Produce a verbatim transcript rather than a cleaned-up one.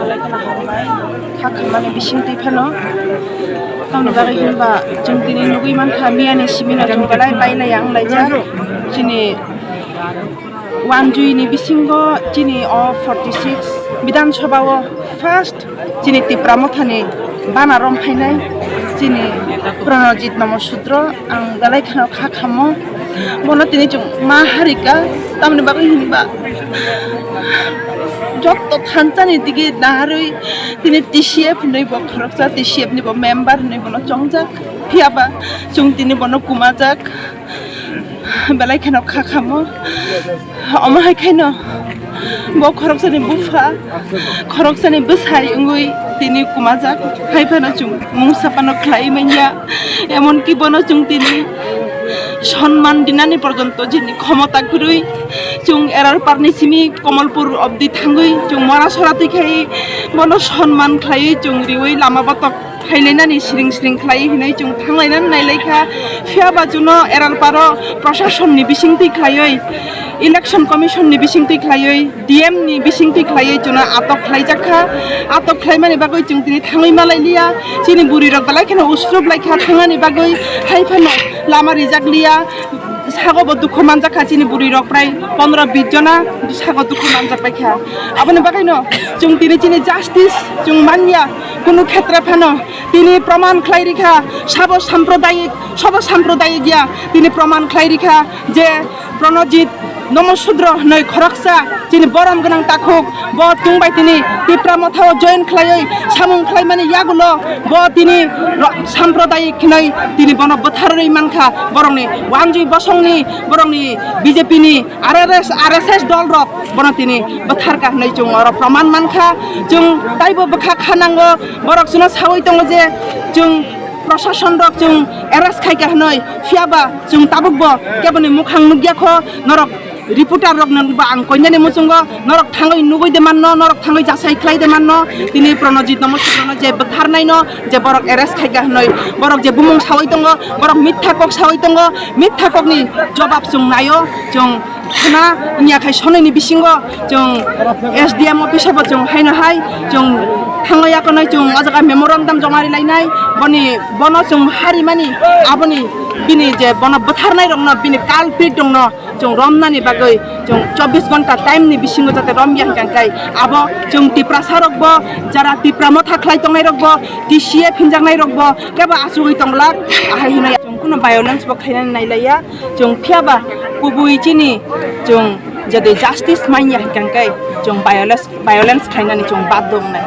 Kha khamani bisingtwi phano tamni bagwi hinba chwng tini nugwi mankha, miyani simino chwng belai bailai ang laijak. Chini wanjui ni bisingo chini o forty six Bidhan Sabha o first chini Tipra Mothani bana rom phainai chini Pranajit Nomo Sudro, ang belai kheno kha khamo. Bono tini chwng ma harika, tamni bagwi hinba jotto thansa ni digi naharwi tini T C F hinwi bo khoroksa, T C F ni bo member hinwi bono chongjak. Phiyaba chwng tini bono kumajak, belai kheno kha khamo. Omo hai khaino bo khoroksani bupha, khoroksani bwsai wngwi tini kumajak. Hai phano chwng mungsa phano khlai manya, emonki bono chwng tini sonman dinani porjonto chini khomota kwrwi. Chwng Erarparni simi Komolpur obdi thangwi chwng mora sora twi khai bono sonman khlaiwi chwng riwi lama botok phailainani siring siring khlai hinwi chwng thanglainani nailaikha. Phiyaba chwngno Erarparo prosasonni bisingtwi khlaiwi, Election Commissionni bisingtwi khlaiwi, D M ni bisingtwi khlaiwi chwngno atok khlaijakha. Atok khlaimani bagwi chwng tini thangwi malailiya. Chini bwrwirok belai kheno usrup laikha thangnani bagwi, hai phano lama rijak liya. Sago bo dukhu manjak kha chini bwrwi rok prai pondro bis jona sago dukhu manjak pai kha. Aboni bagwi no chwng tini chini justice chwng manya, kunu khetre phano tini proman khlai rikha, sabo sampradayik, sabo sampradayik ya, tini proman khlai rikha je Pranajit Nomo Sudro hwnwi khoroksa chini borom gwnang takhuk, bo chwng bai tini Tipra Motha o join khlaiwi samung khlaimani yagulo bo tini ro-, sampradayik hinwi tini bono bwtharwi mankha. Borokni wanjwi bosongni, borokni B J P ni R R S, R S S dol rok bono tini bwtharkha hinwi chwng oro proman mankha. Chwng taibo bwkha kha nango, borok chwngno sawi tongo je chwng prosason rok chwng arrest khaikha hinwi, phiyaba chwng tabukbo keboni mukhang nukya kho. Norok reporter rok nang ba ang koinani muchungo norok thangwi nugwi de manno, norok thangwi jasai khlai de manno. Tini Pranajit Nomo Sudrono je bwtharnaino je borok arrest khaikha hinwi, borok je bumung sawi tongo, borok mitha kok sawi tongo, mitha kokni jobab chwng naio. Chwng khna wngya khai sonoini bisingo chwng S D M office o bo chwng haino hai chwng thangwi yakonai chwng o jaga memorandum joma rilainai. Boni bono chwng harimani aboni bini je bono bwtharnai rokno bini culprit rokno chwng romnani bagwi chwng chobbish ghonta time ni bisingo jate romya hwnkha khe abo chwng Tiprasa rokbo, jara Tipra Motha khlai tongnai rokbo, T C F hinjaknai rokbo kebo achugwi tonglak. Ahai hwnwi chwng kuno violence bo khainani nailaiya chwng, phiyaba kubui chini chwng jate justice manya hwnkha khe chwng violence, violence khainani chwng baddo wngnai.